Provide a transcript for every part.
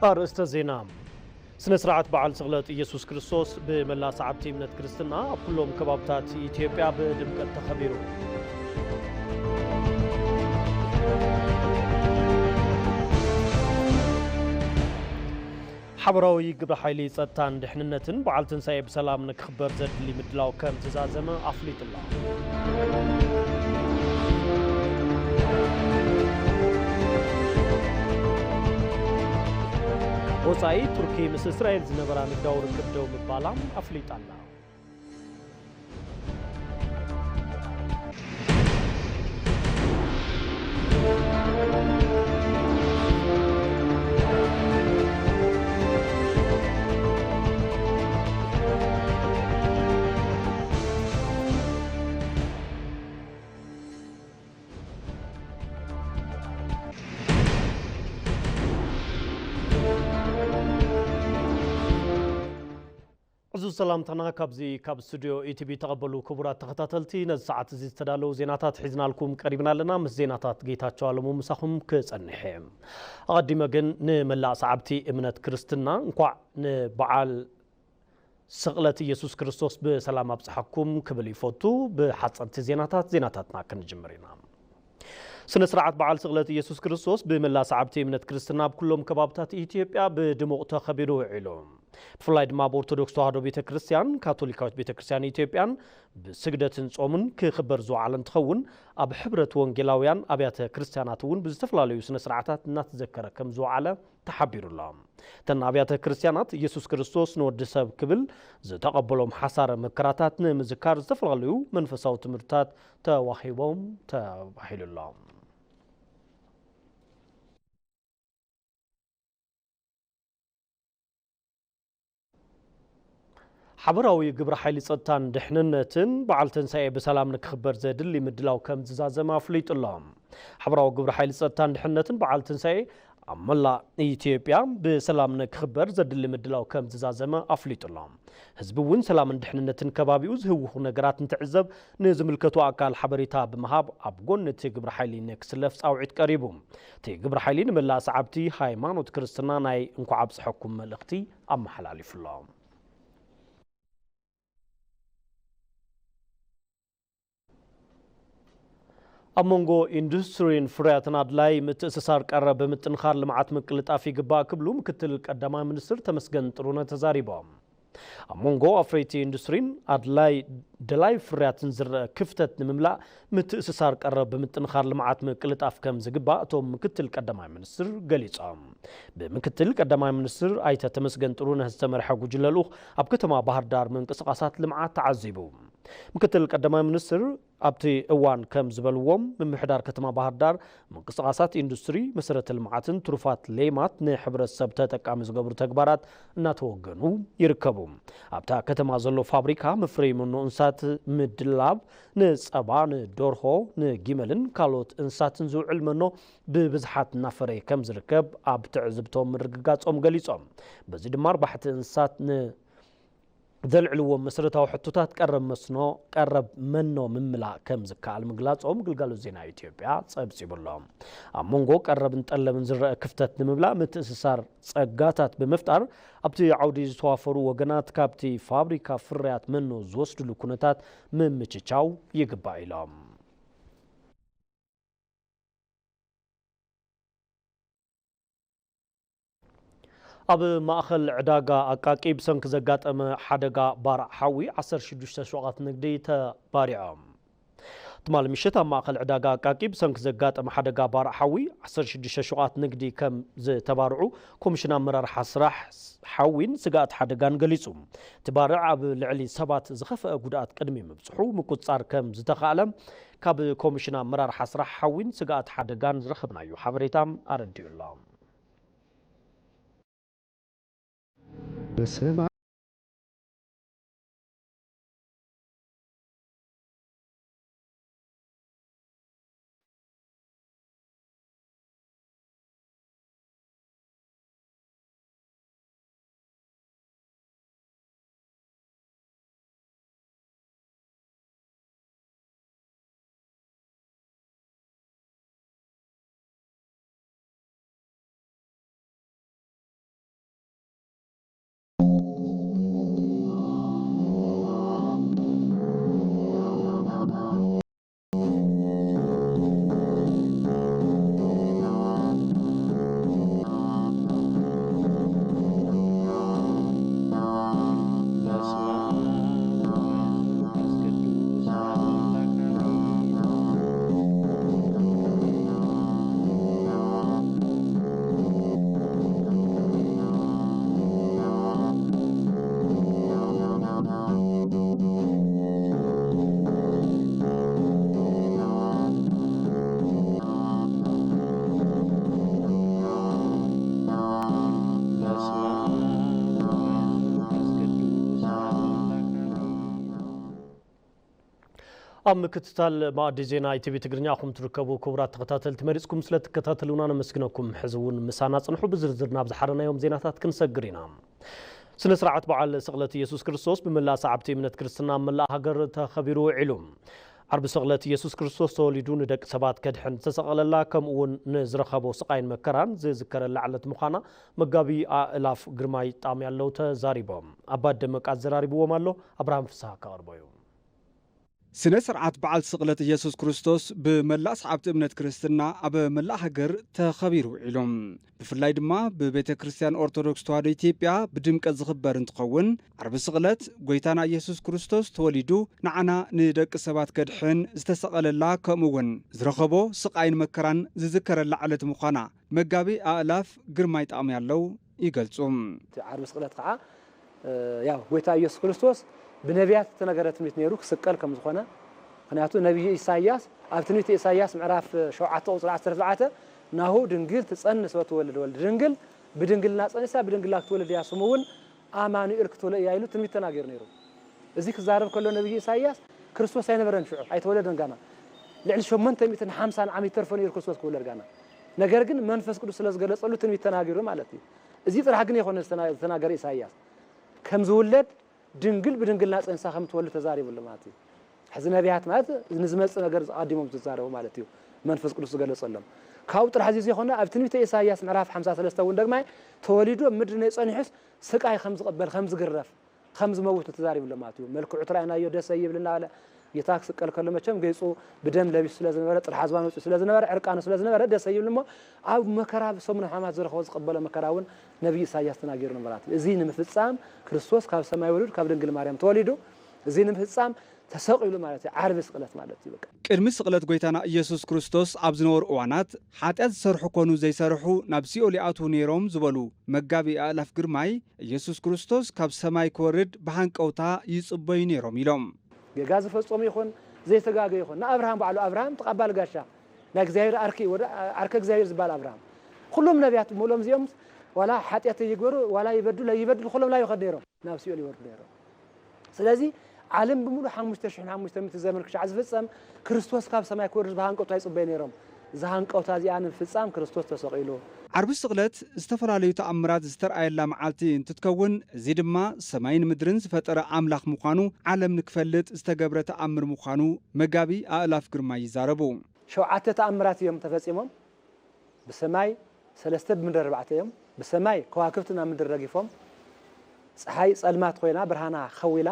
ኣርእስተ ዜና። ስነ ስርዓት በዓል ስቕለት ኢየሱስ ክርስቶስ ብመላ ሰዓብቲ እምነት ክርስትና ኣብ ኩሎም ከባብታት ኢትዮጵያ ብድምቀት ተኸቢሩ። ሓበራዊ ግብረ ሓይሊ ጸጥታን ድሕንነትን በዓል ትንሳኤ ብሰላም ንክኽበር ዘድሊ ምድላው ከም ዝዛዘመ ኣፍሊጡ ኣሎ። ወጻኢ ቱርኪ ምስ እስራኤል ዝነበራ ንግዳዊ ርክብ ደው ምባላ ኣፍሊጣ ኣላ። ዕዙዝ ሰላምታና ካብዚ ካብ ስቱድዮ ኢቲቪ ተቐበሉ። ክቡራት ተኸታተልቲ፣ ነዚ ሰዓት እዚ ዝተዳለዉ ዜናታት ሒዝናልኩም ቀሪብና ኣለና። ምስ ዜናታት ጌታቸው ኣለሙ ምሳኹም ክጸንሕ እየ። ኣቐዲመ ግን ንመላእ ሰዓብቲ እምነት ክርስትና እንኳዕ ንበዓል ስቕለት ኢየሱስ ክርስቶስ ብሰላም ኣብጽሓኩም ክብል ይፈቱ። ብሓጸርቲ ዜናታት፣ ዜናታትና ክንጅምር ኢና። ስነ ስርዓት በዓል ስቕለት ኢየሱስ ክርስቶስ ብመላ ሰዓብቲ እምነት ክርስትና ኣብ ኩሎም ከባብታት ኢትዮጵያ ብድሙቕ ተኸቢሩ ውዒሉ። ብፍላይ ድማ ኣብ ኦርቶዶክስ ተዋህዶ ቤተ ክርስቲያን፣ ካቶሊካዊት ቤተ ክርስቲያን ኢትዮጵያን ብስግደትን ጾምን ክኽበር ዝወዓለ እንትኸውን፣ ኣብ ሕብረት ወንጌላውያን ኣብያተ ክርስቲያናት እውን ብዝተፈላለዩ ስነ ስርዓታት እናተዘከረ ከም ዝወዓለ ተሓቢሩ ኣሎ። እተን ኣብያተ ክርስቲያናት፣ ኢየሱስ ክርስቶስ ንወዲ ሰብ ክብል ዝተቐበሎም ሓሳረ መከራታት ንምዝካር ዝተፈላለዩ መንፈሳዊ ትምህርትታት ተዋሂቦም ተባሂሉ ኣሎ። ሓበራዊ ግብረ ሓይሊ ጸጥታን ድሕንነትን በዓል ትንሳኤ ብሰላም ንክኽበር ዘድሊ ምድላው ከም ዝዛዘመ ኣፍሊጡ ኣሎ። ሓበራዊ ግብረ ሓይሊ ጸጥታን ድሕንነትን በዓል ትንሳኤ ኣብ መላእ ኢትዮጵያ ብሰላም ንክኽበር ዘድሊ ምድላው ከም ዝዛዘመ ኣፍሊጡ ኣሎ። ህዝቢ እውን ሰላምን ድሕንነትን ከባቢኡ ዝህውኹ ነገራት እንትዕዘብ፣ ንዝምልከቱ ኣካል ሓበሬታ ብምሃብ ኣብ ጎኒ እቲ ግብረ ሓይሊ ንክስለፍ ጻውዒት ቀሪቡ። እቲ ግብረ ሓይሊ ንመላእ ሰዓብቲ ሃይማኖት ክርስትና ናይ እንኳዕ ኣብጽሐኩም መልእኽቲ ኣመሓላሊፉ ኣሎ። ኣብ መንጎ ኢንዱስትሪን ፍርያትን ኣድላይ ምትእስሳር ቀረብ ብምጥንኻር ልምዓት ምቅልጣፍ ይግባእ ክብሉ ምክትል ቀዳማይ ሚኒስትር ተመስገን ጥሩነህ ተዛሪቦም። ኣብ መንጎ ኣፍረይቲ ኢንዱስትሪን ኣድላይ ደላይ ፍርያትን ዝረአ ክፍተት ንምምላእ ምትእስሳር ቀረብ ብምጥንኻር ልምዓት ምቅልጣፍ ከም ዝግባእ እቶም ምክትል ቀዳማይ ሚኒስትር ገሊጾም። ብምክትል ቀዳማይ ሚኒስትር ኣይተ ተመስገን ጥሩነህ ዝተመርሐ ጉጅለ ልኡኽ ኣብ ከተማ ባህር ዳር ምንቅስቓሳት ልምዓት ተዓዚቡ። ምክትል ቀዳማይ ሚኒስትር ኣብቲ እዋን ከም ዝበልዎም፣ ምምሕዳር ከተማ ባህር ዳር ምንቅስቓሳት ኢንዱስትሪ፣ መሰረተ ልምዓትን ትሩፋት ሌማት ንሕብረተሰብ ተጠቃሚ ዝገብሩ ተግባራት እናተወገኑ ይርከቡ። ኣብታ ከተማ ዘሎ ፋብሪካ መፍረዪ መኖ እንስሳት ምድላብ፣ ንጸባ፣ ንደርሆ፣ ንጊመልን ካልኦት እንስሳትን ዝውዕል መኖ ብብዝሓት እናፈረየ ከም ዝርከብ ኣብ ትዕዝብቶም ምርግጋጾም ገሊጾም። በዚ ድማ ኣርባሕቲ እንስሳት ን ዘልዕልዎም መሰረታዊ ሕቶታት ቀረብ መስኖ፣ ቀረብ መኖ ምምላእ ከም ዝከኣል ምግላጾም ግልጋሎት ዜና ኢትዮጵያ ጸብጺቡ ኣሎ። ኣብ መንጎ ቀረብን ጠለብን ዝረአ ክፍተት ንምምላእ ምትእስሳር ጸጋታት ብምፍጣር፣ ኣብቲ ዓውዲ ዝተዋፈሩ ወገናት ካብቲ ፋብሪካ ፍርያት መኖ ዝወስድሉ ኩነታት ምምችቻው ይግባእ ኢሎም። ኣብ ማእኸል ዕዳጋ ኣቃቂ ብሰንኪ ዘጋጠመ ሓደጋ ባርዕ ሓዊ ዓሰርተ ሽዱሽተ ሹቓት ንግዲ ተባሪዖም። ትማሊ ምሸት ኣብ ማእኸል ዕዳጋ ኣቃቂ ብሰንኪ ዘጋጠመ ሓደጋ ባርዕ ሓዊ ዓሰርተ ሽዱሽተ ሹቓት ንግዲ ከም ዝተባርዑ ኮሚሽን ኣመራርሓ ስራሕ ሓዊን ስግኣት ሓደጋን ገሊጹ። እቲ ባርዕ ኣብ ልዕሊ ሰባት ዝኸፍአ ጉድኣት ቅድሚ ምብጽሑ ምቁጽጻር ከም ዝተኻእለ ካብ ኮሚሽን ኣመራርሓ ስራሕ ሓዊን ስግኣት ሓደጋን ዝረኸብናዮ ሓበሬታ ኣረዲኡ ኣሎ። በስመ ኣብ ምክትታል ማእዲ ዜና ኢቲቪ ትግርኛ ኢኹም ትርከቡ። ክቡራት ተኸታተልቲ፣ መሪጽኩም ስለ ትከታተሉና ነመስግነኩም። ሕዚ እውን ምሳና ጽንሑ። ብዝርዝር ናብ ዝሓረናዮም ዜናታት ክንሰግር ኢና። ስነ ስርዓት በዓል ስቕለት ኢየሱስ ክርስቶስ ብመላእ ሰዓብቲ እምነት ክርስትና ኣብ መላእ ሃገር ተኸቢሩ ውዒሉ። ዓርቢ ስቕለት ኢየሱስ ክርስቶስ ተወሊዱ ንደቂ ሰባት ከድሕን ዝተሰቐለላ፣ ከምኡ እውን ንዝረኸቦ ስቓይን መከራን ዝዝከረላ ዕለት ምዃና መጋቢ ኣእላፍ ግርማይ ጣም ያለው ተዛሪቦም። ኣባ ደመቃ ዘራሪብዎም ኣሎ፣ ኣብርሃም ፍስሃ ከቕርቦ እዩ። ስነ ስርዓት በዓል ስቕለት ኢየሱስ ክርስቶስ ብመላእ ሰዓብቲ እምነት ክርስትና ኣብ መላእ ሃገር ተኸቢሩ ውዒሉ። ብፍላይ ድማ ብቤተ ክርስቲያን ኦርቶዶክስ ተዋህዶ ኢትዮጵያ ብድምቀት ዝኽበር እንትኸውን፣ ዓርቢ ስቕለት ጎይታና ኢየሱስ ክርስቶስ ተወሊዱ ንዓና ንደቂ ሰባት ከድሕን ዝተሰቐለላ፣ ከምኡ እውን ዝረኸቦ ስቓይን መከራን ዝዝከረላ ዕለት ምዃና መጋቢ ኣእላፍ ግርማይ ጣም ያለው ይገልጹ። እቲ ዓርቢ ስቕለት ከዓ፣ እ፣ ያው ጎይታ ኢየሱስ ክርስቶስ ብነቢያት እተነገረ ትንቢት ነይሩ ክስቀል ከም ዝኾነ። ምኽንያቱ ነቢይ ኢሳይያስ ኣብ ትንቢት ኢሳይያስ ምዕራፍ ሸውዓተ ቁጽሪ ዓሰርተ ኣርባዕተ፣ "ናሁ ድንግል ትጸንስ ወትወልድ ወልድ፣ ድንግል ብድንግልና ጸኒሳ ብድንግልና ክትወልድ እያ፣ ስሙ እውን ኣማኑኤል ክትብሎ እያ" ኢሉ ትንቢት ተናጊሩ ነይሩ። እዚ ክዛረብ ከሎ ነቢይ ኢሳይያስ ክርስቶስ ኣይነበረን ሽዑ፣ ኣይተወለደን ጋና። ልዕሊ ሸሞንተ ሚእትን ሓምሳን ዓመት ይተርፎ ነይሩ ክርስቶስ ክውለድ ጋና። ነገር ግን መንፈስ ቅዱስ ስለ ዝገለጸሉ ትንቢት ተናጊሩ ማለት እዩ። እዚ ጥራሕ ግን ይኾነ ዝተና-፣ ዝተናገረ ኢሳይያስ። ከም ዝውለድ ድንግል ብድንግልና ጸንሳ ከም ትወልድ ተዛሪቡ ኣሎ ማለት እዩ። ሕዚ ነቢያት ማለት ንዝመጽእ ነገር ኣቐዲሞም ዝዛረቡ ማለት እዩ። መንፈስ ቅዱስ ዝገለጸሎም። ካብኡ ጥራሕ እዚ ዘይኮነ ኣብ ትንቢተ ኢሳይያስ ምዕራፍ ሓምሳ ሰለስተ እውን ደግማይ ተወሊዱ ኣብ ምድሪ ናይ ጸኒሑስ ስቃይ ከም ዝቕበል፣ ከም ዝግረፍ፣ ከም ዝመውት ተዛሪቡ ኣሎ ማለት እዩ። መልክዑ ተራእይናዮ ደስ ይብል እናበለ ጌታ ክስቀል ከሎ መቸም ገይጹ ብደም ለቢሱ ስለ ዝነበረ፣ ጥርሓ ዝባን ወጺኡ ስለ ዝነበረ፣ ዕርቃኑ ስለ ዝነበረ ደስ ይብል እሞ ኣብ መከራ ሰሙነ ሕማማት ዝረኸቦ ዝቐበሎ መከራ እውን ነቢይ ኢሳይያስ ተናጊሩ ነበራት። እዚ ንምፍጻም ክርስቶስ ካብ ሰማይ ወሪዱ ካብ ድንግል ማርያም ተወሊዱ፣ እዚ ንምፍጻም ተሰቒሉ ማለት እዩ። ዓርቢ ስቕለት ማለት እዩ። በቃ። ቅድሚ ስቕለት ጎይታና ኢየሱስ ክርስቶስ ኣብ ዝነበሩ እዋናት ሓጢኣት ዝሰርሑ ኮኑ ዘይሰርሑ ናብ ሲኦል ይኣትዉ ነይሮም ዝበሉ መጋቢ ኣእላፍ ግርማይ፣ ኢየሱስ ክርስቶስ ካብ ሰማይ ክወርድ ብሃንቀውታ ይጽበዩ ነይሮም ኢሎም። ጌጋ ዝፈጸሙ ይኹን ዘይተጋገ ይኹን ንኣብርሃም ባዕሉ ኣብርሃም ተቐባል ጋሻ ናይ እግዚኣብሔር ዓርኪ ወደ ዓርከ እግዚኣብሔር ዝበሃል ኣብርሃም ኩሎም ነቢያት ሙሉኦም እዚኦም ዋላ ሓጢኣት ይግበሩ ዋላ ይበድሉ ኣይበድሉ ኩሎም ላይ ይኸዱ ነይሮም። ናብ ሲኦል ይወርዱ ነይሮም። ስለዚ ዓለም ብምሉእ ሓሙሽተ ሽሕን ሓሙሽተ ሚእቲ ዘመን ክሻዕ ዝፍጸም ክርስቶስ ካብ ሰማይ ክወርድ ብሃንቀውታ ይጽበዩ ነይሮም። እዛ ሃንቀውታ እዚኣ ንምፍጻም ክርስቶስ ተሰቒሉ። ዓርቢ ስቕለት ዝተፈላለዩ ተኣምራት ዝተርኣየላ መዓልቲ እንትትከውን፣ እዚ ድማ ሰማይን ምድርን ዝፈጠረ ኣምላኽ ምዃኑ ዓለም ንክፈልጥ ዝተገብረ ተኣምር ምዃኑ መጋቢ ኣእላፍ ግርማይ ይዛረቡ። ሸውዓተ ተኣምራት እዮም ተፈጺሞም። ብሰማይ ሰለስተ ብምድሪ ኣርባዕተ እዮም። ብሰማይ ከዋክብቲ ናብ ምድሪ ረጊፎም፣ ፀሓይ ጸልማት ኮይና ብርሃና ኸዊላ፣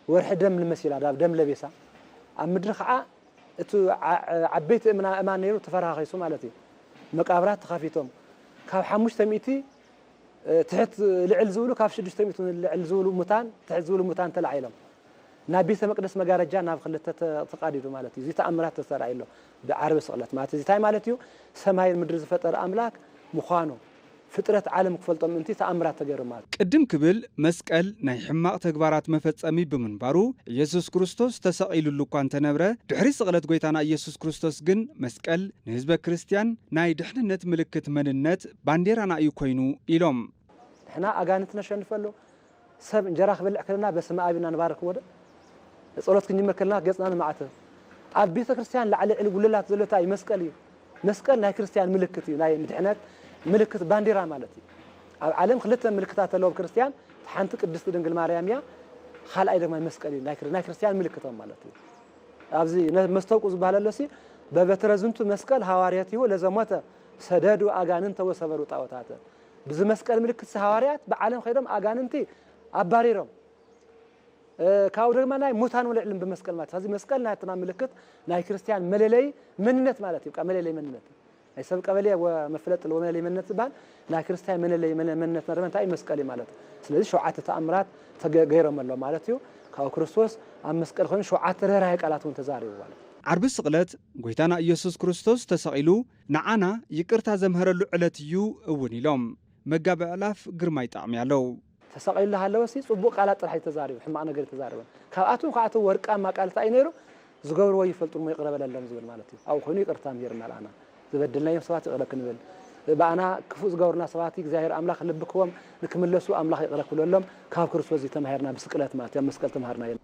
ወርሒ ደም መሲላ ዳ-፣ ደም ለቢሳ፣ ኣብ ምድሪ ኸዓ እቲ ዓ-፣ ዓበይቲ እምና-፣ እማን ነይሩ ተፈረኻኺሱ ማለት እዩ። መቃብራት ተኸፊቶም፣ ካብ ሓሙሽተ ሚእቲ፣ እ፣ ትሕት ልዕል ዝብሉ፣ ካብ ሽዱሽተ ሚእቲ ልዕል ዝብሉ ሙታን፣ ትሕት ዝብሉ ሙታን ተላዒሎም። ናብ ቤተ መቅደስ መጋረጃ ናብ ክልተ ተ-፣ ተቃዲዱ ማለት እዩ። እዚ ተኣምራት ተራእዩ ኣሎ ብዓርቢ ስቕለት ማለት እዚ እንታይ ማለት እዩ? ሰማይን ምድሪ ዝፈጠረ ኣምላክ ምዃኑ ፍጥረት ዓለም ክፈልጦም ምእንቲ ተኣምራት ተገይሩ ማለት እዩ። ቅድም ክብል መስቀል ናይ ሕማቕ ተግባራት መፈጸሚ ብምንባሩ፣ ኢየሱስ ክርስቶስ ተሰቒሉሉ እኳ እንተነብረ፣ ድሕሪ ስቕለት ጎይታና ኢየሱስ ክርስቶስ ግን መስቀል ንህዝበ ክርስትያን ናይ ድሕንነት ምልክት መንነት ባንዴራና እዩ ኮይኑ ኢሎም። ንሕና ኣጋንንት ነሸንፈሉ፣ ሰብ እንጀራ ክበልዕ ከለና በስመ ኣብ ኢና ንባርክ ወደ ጸሎት ክንጅምር ከለና ገጽና ንማዕተብ። ኣብ ቤተ ክርስቲያን ላዕሊ ዕሊ ጉልላት ዘሎ እንታይ እዩ? መስቀል እዩ። መስቀል ናይ ክርስቲያን ምልክት እዩ። ናይ ምድሕነት ምልክት ባንዲራ ማለት እዩ። ኣብ ዓለም ክልተ ምልክታት ኣለዎም ክርስቲያን፣ ሓንቲ ቅድስቲ ድንግል ማርያም እያ፣ ካልኣይ ድማ መስቀል እዩ። ናይ ክር-፣ ናይ ክርስቲያን ምልክቶም ማለት እዩ። ኣብዚ ነ-፣ መስተውቁ ዝበሃል ኣሎ ሲ፣ በበትረ ዝንቱ መስቀል ሃዋርያቲሁ ለዘሞተ ሰደዱ ኣጋንንተ ወሰበሩ ጣዖታተ። ብዚ መስቀል ምልክት ሃዋርያት ብዓለም ከይዶም ኣጋንንቲ ኣባሪሮም። እ፣ ካብኡ ድማ ናይ ሙታን ወልዕልን ብመስቀል ማለት። ስለዚ መስቀል ናትና ምልክት ናይ ክርስቲያን መለለይ መንነት ማለት እዩ። በቃ መለለይ መንነት። ናይ ሰብ ቀበሌ ወ-፣ መፍለጢ ኣለዎ መለለይ መንነት ዝበሃል ናይ ክርስቲያን መለለይ መነ-፣ መንነትና ድማ እንታይ እዩ? መስቀል እዩ ማለት። ስለዚ ሸውዓተ ተኣምራት ተገ-፣ ገይሮም ኣለዉ ማለት እዩ። ካብኡ ክርስቶስ ኣብ መስቀል ኮይኑ ሸውዓተ ርህራሄ ቃላት እውን ተዛሪቡ ማለት እዩ። ዓርቢ ስቕለት ጎይታና ኢየሱስ ክርስቶስ ተሰቒሉ ንዓና ይቅርታ ዘምሀረሉ ዕለት እዩ እውን ኢሎም መጋቢ ኣእላፍ ግርማይ ጣዕሚ ኣለዉ። ተሰቒሉ ሃለወሲ ጽቡቕ ቃላት ጥራሕ እዩ ተዛሪቡ፣ ሕማቕ ነገር ተዛረበን። ካብኣቶም ከኣቶም ወርቃማ ቃል እንታይ እዩ ነይሩ? ዝገብርዎ ይፈልጡ እሞ ይቕረ በለሎም ዝብል ማለት እዩ። ኣብኡ ኮይኑ ይቅርታ ምሂርና ለኣና። ዝበደልናዮም ሰባት ይቕረ ክንብል። ብኣና ክፉእ ዝገብሩና ሰባት እግዚኣብሔር ኣምላኽ ልቢ ክቦም ንክምለሱ ኣምላኽ ይቕረ ክብለሎም ካብ ክርስቶስ እዚ ተማሂርና ብስቅለት ማለት እዩ። ኣብ መስቀል ተማሃርናዮ።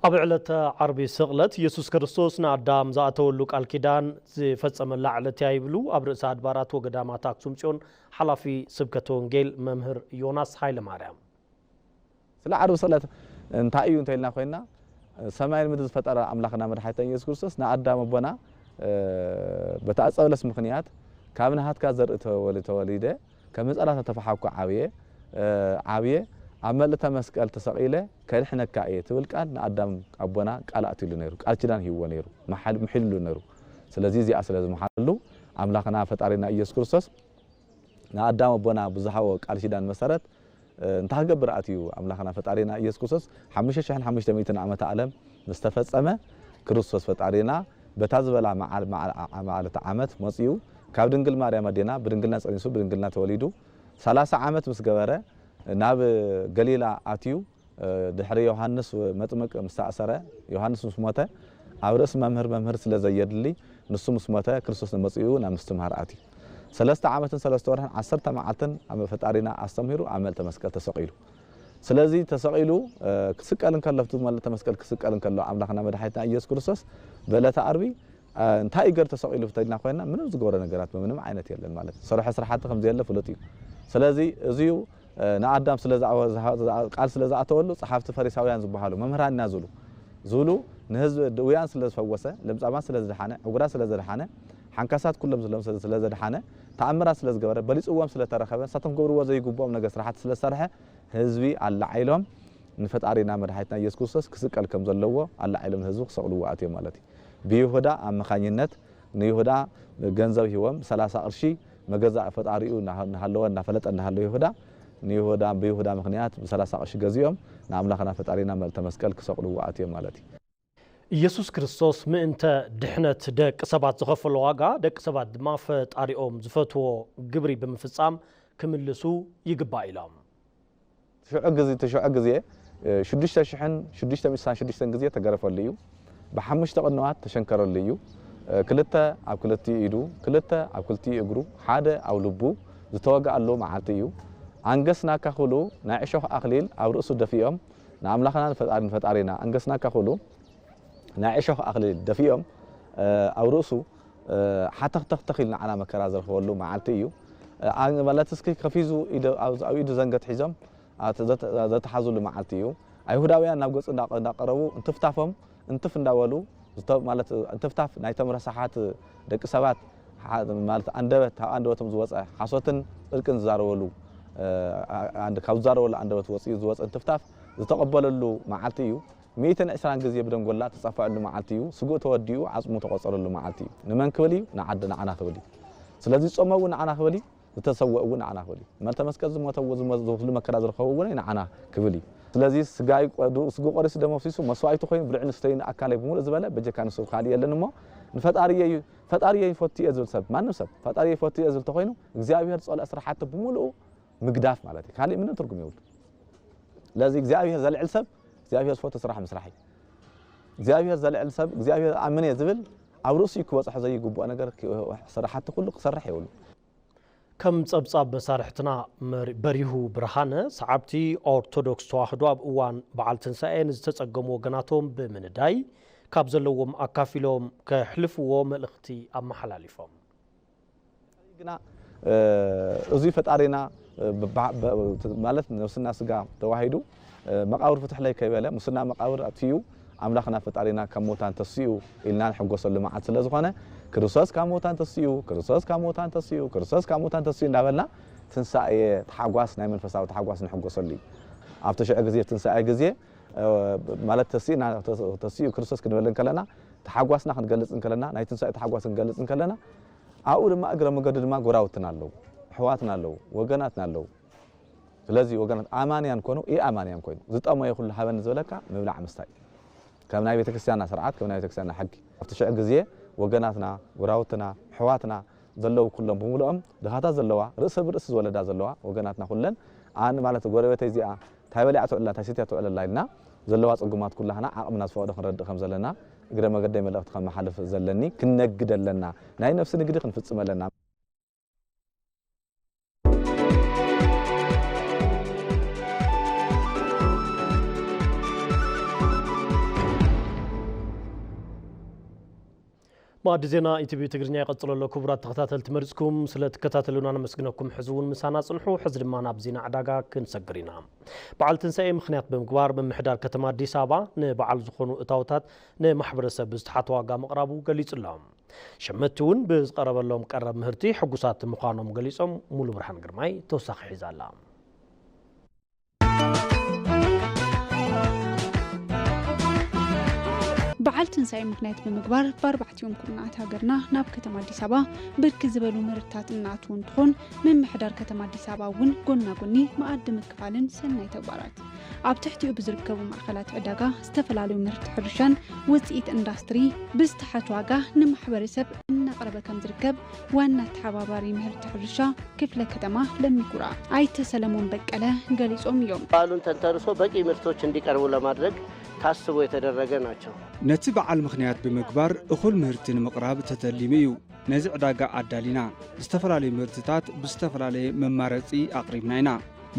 ኣብ ዕለተ ዓርቢ ስቕለት ኢየሱስ ክርስቶስ ንኣዳም ዝኣተወሉ ቃል ኪዳን ዝፈጸመላ ዕለት እያ ይብሉ ኣብ ርእሰ ኣድባራት ወገዳማት ኣክሱም ጽዮን ሓላፊ ስብከተ ወንጌል መምህር ዮናስ ሃይለ ማርያም። ስለ ዓርቢ ስቕለት እንታይ እዩ እንተኢልና ኮይና፣ ሰማይን ምድሪ ዝፈጠረ ኣምላኽና መድሓኒትና ኢየሱስ ክርስቶስ ንኣዳም ኣቦና፣ እ፣ በቲ ኣጸብለስ ምኽንያት ካብ ናሃትካ ዘርኢ ተወሊ-፣ ተወሊደ፣ ከም ህጻናት ተተፋሓኩ ዓብየ፣ እ፣ ዓብየ፣ ኣብ መልእተ መስቀል ተሰቒለ ከድሕነካ እየ ትብል ቃል ንኣዳም ኣቦና ቃል ኣትዩሉ ነይሩ፣ ቃል ኪዳን ሂብዎ ነይሩ፣ መሓል-፣ ምሒሉሉ ነይሩ። ስለዚ እዚኣ ስለ ዝመሓለሉ ኣምላኽና ፈጣሪና ኢየሱስ ክርስቶስ ንኣዳም ኣቦና ብዝሃቦ ቃል ኪዳን መሰረት፣ እ፣ እንታይ ክገብር ኣትዩ ኣምላኽና ፈጣሪና ኢየሱስ ክርስቶስ ሓሙሽተ ሽሕን ሓሙሽተ ሚእትን ዓመተ ዓለም ምስ ተፈጸመ፣ ክርስቶስ ፈጣሪና በታ ዝበላ መዓል-፣ መዓል-፣ መዓልቲ ዓመት መጺኡ፣ ካብ ድንግል ማርያም ኣዴና ብድንግልና ጸኒሱ፣ ብድንግልና ተወሊዱ፣ ሰላሳ ዓመት ምስ ገበረ፣ ናብ ገሊላ ኣትዩ፣ እ፣ ድሕሪ ዮሃንስ መጥምቅ ምስ ተኣሰረ፣ ዮሃንስ ምስ ሞተ፣ ኣብ ርእሲ መምህር መምህር ስለ ዘየድሊ፣ ንሱ ምስ ሞተ፣ ክርስቶስ መጺኡ ናብ ምስትምሃር ኣትዩ። ሰለስተ ዓመትን ሰለስተ ወርሕን ዓሰርተ መዓልትን ኣብ ፈጣሪና ኣስተምሂሩ ኣብ መልተ መስቀል ተሰቒሉ። ስለዚ ተሰቒሉ፣ እ፣ ክስቀል እንከሎ፣ ኣብቲ መልተ መስቀል ክስቀል እንከሎ፣ ኣምላኽና መድሓኒትና ኢየሱስ ክርስቶስ ብዕለተ ዓርቢ፣ እ፣ እንታይ ይገር ተሰቒሉ ተይልና ኮይና፣ ምንም ዝገበሮ ነገራት ብምንም ዓይነት የለን ማለት እዩ። ዝሰርሖ ስራሕቲ ከም ዘየለ ፍሉጥ እዩ። ስለዚ እዚዩ፣ እ፣ ንኣዳም ስለ ዝኣወ-፣ ዝሃ-፣ ዝኣ-፣ ቃል ስለ ዝኣተወሉ፣ ጸሓፍቲ ፈሪሳውያን ዝበሃሉ፣ መምህራን ኢና ዝብሉ፣ ዝብሉ ንህዝቢ ድውያን ስለ ዝፈወሰ፣ ለምጻማት ስለ ዝደሓነ፣ ዕጉራት ስለ ዘድሓነ፣ ሓንካሳት ኩሎም ዝሎም ስለ፣ ስለ ዘድሓነ፣ ተኣምራት ስለ ዝገበረ፣ በሊጽዎም ስለ ተረኸበ፣ ንሳቶም ክገብርዎ ዘይግብኦም ነገር ስራሕቲ ስለ ዝሰርሐ፣ ህዝቢ ኣላዒሎም ንፈጣሪና መድሓኒትና ኢየሱስ ክርስቶስ ክስቀል ከም ዘለዎ ኣላዒሎም ንህዝቢ ክሰቕልዎ ኣትዮም ማለት እዩ። ብይሁዳ ኣመኻኝነት ንይሁዳ ገንዘብ ሂቦም፣ ብሰላሳ ቅርሺ መገዛእ ፈጣሪኡ እናሃ-፣ እናሃለወ፣ እናፈለጠ እናሃለወ ይሁዳ፣ ንይሁዳ፣ ብይሁዳ ምኽንያት ብሰላሳ ቅርሺ ገዚኦም ንኣምላኽና ፈጣሪና መልተ መስቀል ክሰቕልዎ ኣትዮም ማለት እዩ። ኢየሱስ ክርስቶስ ምእንተ ድሕነት ደቂ ሰባት ዝኸፈሎ ዋጋ፣ ደቂ ሰባት ድማ ፈጣሪኦም ዝፈትዎ ግብሪ ብምፍጻም ክምልሱ ይግባእ ኢሎም። ትሽዑ ግዜ፣ ትሽዑ ግዜ፣ እ፣ ሽዱሽተ ሽሕን ሽዱሽተ ሚእትን ስሳን ሽዱሽተን ግዜ ተገረፈሉ እዩ። ብሓሙሽተ ቅንዋት ተሸንከረሉ እዩ። እ፣ ክልተ ኣብ ክልቲኡ ኢዱ፣ ክልተ ኣብ ክልቲኡ እግሩ፣ ሓደ ኣብ ልቡ ዝተወግኣሉ መዓልቲ እዩ። ኣንገስናካ ክብሉ ናይ ዕሾኽ ኣኽሊል ኣብ ርእሱ ደፊኦም፣ ንኣምላኽና ንፈጣሪ-፣ ንፈጣሪና ኣንገስናካ ክብሉ ናይ ዕሾኽ ኣኽሊል ደፊኦም፣ እ፣ ኣብ ርእሱ፣ እ፣ ሓተኽተኽተኽ ኢሉ ንዓና መከራ ዝረኸበሉ መዓልቲ እዩ። እ፣ ኣ-፣ ማለት እስኪ ከፊዙ ኢደ-፣ ኣብ፣ ኣብ ኢዱ ዘንገት ሒዞም፣ ኣ-፣ ዘተ-፣ ዘተሓዙሉ መዓልቲ እዩ። ኣይሁዳውያን ናብ ገጹ እንዳ-፣ እንዳቀረቡ እንትፍታፎም እንትፍ እንዳበሉ፣ ዝተ-፣ ማለት እንትፍታፍ ናይቶም ረሳሓት ደቂ ሰባት፣ ሓ-፣ ማለት ኣንደበት፣ ካብ ኣንደበቶም ዝወጸ ሓሶትን ጽድቅን ዝዛረበሉ፣ እ፣ ኣ-፣ ኣንድ-፣ ካብ ዝዛረበሉ ኣንደበት ወጺኡ ዝወጸ እንትፍታፍ ዝተቐበለሉ መዓልቲ እዩ። ሚእትን ዕስራን ግዜ ብደንጎላ ተጸፍዐሉ መዓልቲ እዩ። ስግኡ ተወዲኡ ዓጽሙ ተቖጸረሉ መዓልቲ እዩ። ንመን ክብል እዩ? ንዓዲ ንዓና ክብል እዩ። ስለዚ ዝጾመ እውን ንዓና ክብል እዩ። ዝተሰወእ እውን ንዓና ክብል እዩ። መልተ መስቀል ዝሞተ እውን ዝሞ-፣ ዝኽሉ መከራ ዝረኸቡ እውን ንዓና ክብል እዩ። ስለዚ ስጋይ ቆ-፣ ዱ-፣ ስግኡ ቆሪሱ ደሙ ኣፍሲሱ መስዋእቲ ኮይኑ ብልዑ ንስተዩ ንኣካለይ ብምሉእ ዝበለ በጀካ ንሱ ካልእ የለን እሞ ንፈጣሪየይ፣ ፈጣሪየይ ይፈቱ እየ ዝብል ሰብ፣ ማንም ሰብ ፈጣሪየይ ይፈቱ እየ ዝብል ተኾይኑ እግዚኣብሔር ዝጸልኦ ስራሓቱ ብምሉኡ ምግዳፍ ማለት እዩ። ካልእ ምንም ትርጉም የብሉ። ስለዚ እግዚኣብሔር ዘልዕል ሰብ እግዚኣብሔር ዝፈቱ ስራሕ ምስራሕ እዩ። እግዚኣብሔር ዘልዕል ሰብ እግዚኣብሔር ኣምን እየ ዝብል ኣብ ርእሱ ክበጽሖ ዘይግብኦ ነገር ክ-፣ ስራሓቲ ኩሉ ክሰርሕ የብሉ። ከም ጸብጻብ መሳርሕትና መሪ-፣ በሪሁ ብርሃነ፣ ሰዓብቲ ኦርቶዶክስ ተዋህዶ ኣብ እዋን በዓል ትንሳኤ ንዝተጸገሙ ወገናቶም ብምንዳይ ካብ ዘለዎም ኣካፊሎም ከሕልፍዎ መልእኽቲ ኣመሓላሊፎም። ግና፣ እ፣ እዚ ፈጣሪና፣ እ፣ ብ-፣ ብ-፣ ብ-፣ ማለት ነብስና ስጋ ተዋሂዱ፣ እ፣ መቃብር ፍትሕለይ ከይበለ፣ ሙስና መቃብር ኣትዩ፣ ኣምላኽና ፈጣሪና ካብ ሙታን ተሲኡ ኢልና ንሕጎሰሉ መዓልቲ ስለ ዝኾነ፣ ክርስቶስ ካብ ሙታን ተሲኡ፣ ክርስቶስ ካብ ሙታን ተሲኡ፣ ክርስቶስ ካብ ሙታን ተሲኡ እንዳበልና ትንሳኤ ታሕጓስ፣ ናይ መንፈሳዊ ታሕጓስ ንሕጎሰሉ እዩ። ኣብቲ ሽዑ ግዜ ትንሳኤ ግዜ፣ እ፣ ማለት ተሲእና፣ ተስ-፣ ተሲኡ ክርስቶስ ክንብል እንከለና፣ ታሕጓስና ክንገልጽ እንከለና፣ ናይ ትንሳኤ ታሕጓስ ክንገልጽ እንከለና፣ ኣብኡ ድማ እግረ መገዱ ድማ ጎራውትና ኣለዉ፣ ኣሕዋትና ኣለዉ፣ ወገናትና ኣለዉ። ስለዚ ወገናት ኣማንያን ኮኑ ኢኣማንያን ኮይኑ፣ ዝጠመየ ኩሉ ሃበኒ ዝበለካ ምብላዕ ምስታይ። ከም ናይ ቤተክርስትያንና ስርዓት፣ ከም ናይ ቤተክርስትያንና ሕጊ። ኣብቲ ሽዑ ግዜ ወገናትና፣ ጎራውትና፣ ኣሕዋትና ዘለዉ ኩሎም ብምሉኦም፣ ድኻታት ዘለዋ፣ ርእሲ ብርእሲ ዝወለዳ ዘለዋ ወገናትና ኩለን፣ ኣን ማለት ጎረቤተይ እዚኣ እንታይ በሊዓ ትውዕላ፣ እንታይ ሰትያ ትውዕለላ ኢልና ዘለዋ ጽጉማት ኩላህና ዓቕምና ዝፈቕዶ ክንረድእ ከም ዘለና እግረ መገደይ መልእኽቲ ከመሓልፍ ዘለኒ፣ ክነግድ ኣለና። ናይ ነፍሲ ንግዲ ክንፍጽም ኣለና። መኣዲ ዜና ኢቲቪ ትግርኛ ይቐጽል ኣሎ። ክቡራት ተኸታተልቲ፣ መሪጽኩም ስለ ትከታተሉና ነመስግነኩም። ሕዚ እውን ምሳና ጽንሑ። ሕዚ ድማ ናብ ዜና ዕዳጋ ክንሰግር ኢና። በዓል ትንሳኤ ምኽንያት ብምግባር ምምሕዳር ከተማ ኣዲስ ኣበባ ንበዓል ዝኾኑ እታወታት ንማሕበረሰብ ብዝተሓተ ዋጋ ምቕራቡ ገሊጹ ኣሎ። ሸመትቲ እውን ብዝቐረበሎም ቀረብ ምህርቲ ሕጉሳት ምዃኖም ገሊጾም። ሙሉ ብርሃን ግርማይ ተወሳኺ ሒዛ ኣላ። በዓል ትንሳኤ ምኽንያት ብምግባር ብኣርባዕቲኦም ኩርናዓት ሃገርና ናብ ከተማ ኣዲስ ኣበባ ብርክት ዝበሉ ምህርትታት እናኣትዉ እንትኾን፣ ምምሕዳር ከተማ ኣዲስ ኣበባ እውን ጎና ጎኒ መኣዲ ምክፋልን ሰናይ ተግባራት ኣብ ትሕቲኡ ብዝርከቡ ማእኸላት ዕዳጋ ዝተፈላለዩ ምህርቲ ሕርሻን ውፅኢት ኢንዳስትሪ ብዝተሓት ዋጋ ንማሕበረሰብ እናቕረበ ከም ዝርከብ ዋና ተሓባባሪ ምህርቲ ሕርሻ ክፍለ ከተማ ለሚኩራ ኣይተ ሰለሞን በቀለ ገሊጾም እዮም። በዓሉን ተንተርሶ በቂ ምርቶች እንዲቀርቡ ለማድረግ ታስቦ የተደረገ ናቸው። ነቲ በዓል ምኽንያት ብምግባር እኹል ምህርቲ ንምቕራብ ተተሊሙ እዩ። ነዚ ዕዳጋ ኣዳሊና፣ ዝተፈላለዩ ምህርትታት ብዝተፈላለየ መማረጺ ኣቕሪብና ኢና።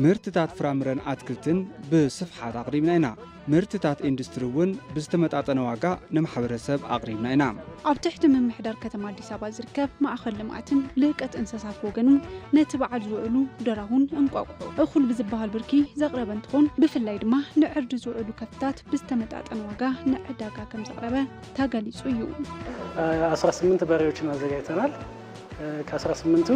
ምህርትታት ፍራምረን ኣትክልትን ብስፍሓት ኣቕሪብና ኢና። ምህርትታት ኢንዱስትሪ እውን ብዝተመጣጠነ ዋጋ ንማሕበረሰብ ኣቕሪብና ኢና። ኣብ ትሕቲ ምምሕዳር ከተማ ኣዲስ ኣበባ ዝርከብ ማእኸል ልምዓትን ልህቀት እንስሳት ብወገኑ ነቲ በዓል ዝውዕሉ ደራሁን እንቋቑሖ እኹል ብዝበሃል ብርኪ ዘቕረበ እንትኾን፣ ብፍላይ ድማ ንዕርዲ ዝውዕሉ ከፍትታት ብዝተመጣጠነ ዋጋ ንዕዳጋ ከም ዘቕረበ ተገሊጹ እዩ። አስራ ስምንት በሬዎችን አዘጋጅተናል። ከአስራ ስምንቱ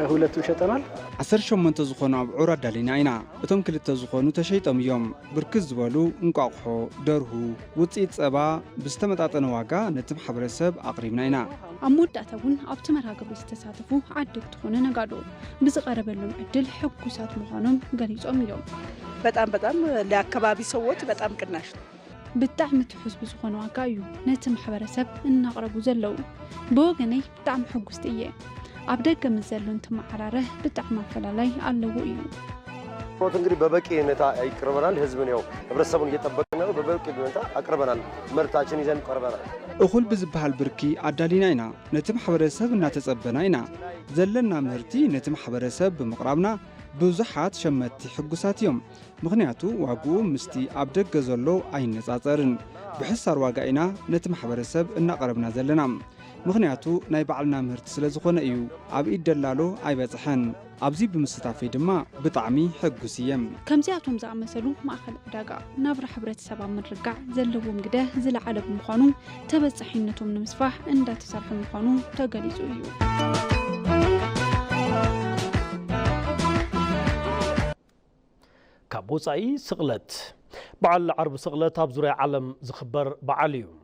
ሁለቱን ሸጠናል። ዓሰርተ ሸሞንተ ዝኾኑ ኣብዑር ኣዳሊና ኢና። እቶም ክልተ ዝኾኑ ተሸይጦም እዮም። ብርክት ዝበሉ እንቋቑሖ፣ ደርሁ፣ ውፅኢት ፀባ ብዝተመጣጠነ ዋጋ ነቲ ማሕበረሰብ ኣቕሪብና ኢና። ኣብ መወዳእታ እውን ኣብቲ መርሃ ግብሪ ዝተሳተፉ ዓደግቲ ኮነ ነጋዶ ብዝቐረበሎም ዕድል ሕጉሳት ምዃኖም ገሊጾም እዮም። በጣም በጣም ለአካባቢ ሰዎች በጣም ቅናሽ ነው። ብጣዕሚ ትሑዝ ብዝኾነ ዋጋ እዩ ነቲ ማሕበረሰብ እናቕረቡ ዘለዉ። ብወገነይ ብጣዕሚ ሕጉስቲ እየ። ኣብ ደገ ምስ ዘሎ እንትመዓራረ ብጣዕሚ ኣፈላላይ ኣለዎ እዩ። ሞት እንግዲህ በበቂ ሁኔታ ይቀርበናል። ህዝብን ያው ህብረተሰቡን እየጠበቅን ነው። በበቂ ሁኔታ አቅርበናል። ምርታችን ይዘን ቀርበናል። እኹል ብዝበሃል ብርኪ ኣዳሊና ኢና። ነቲ ማሕበረሰብ እናተጸበና ኢና። ዘለና ምህርቲ ነቲ ማሕበረሰብ ብምቕራብና ብዙሓት ሸመትቲ ሕጉሳት እዮም። ምኽንያቱ ዋግኡ ምስቲ ኣብ ደገ ዘሎ ኣይነጻጸርን። ብሕሳር ዋጋ ኢና ነቲ ማሕበረሰብ እናቕረብና ዘለና። ምኽንያቱ ናይ ባዕልና ምህርቲ ስለ ዝኾነ እዩ። ኣብ ኢድ ደላሎ ኣይበጽሐን። ኣብዚ ብምስታፈይ ድማ ብጣዕሚ ሕጉስ እየ። ከምዚኣቶም ዝኣመሰሉ ማእኸል ዕዳጋ ናብራ ሕብረተሰብ ኣብ ምርግጋዕ ዘለዎም ግደ ዝለዓለ ብምዃኑ፣ ተበጻሒነቶም ንምስፋሕ እንዳተሰርሐ ምዃኑ ተገሊጹ እዩ። ካብ ወጻኢ ስቕለት። በዓል ዓርቢ ስቕለት ኣብ ዙርያ ዓለም ዝኽበር በዓል እዩ።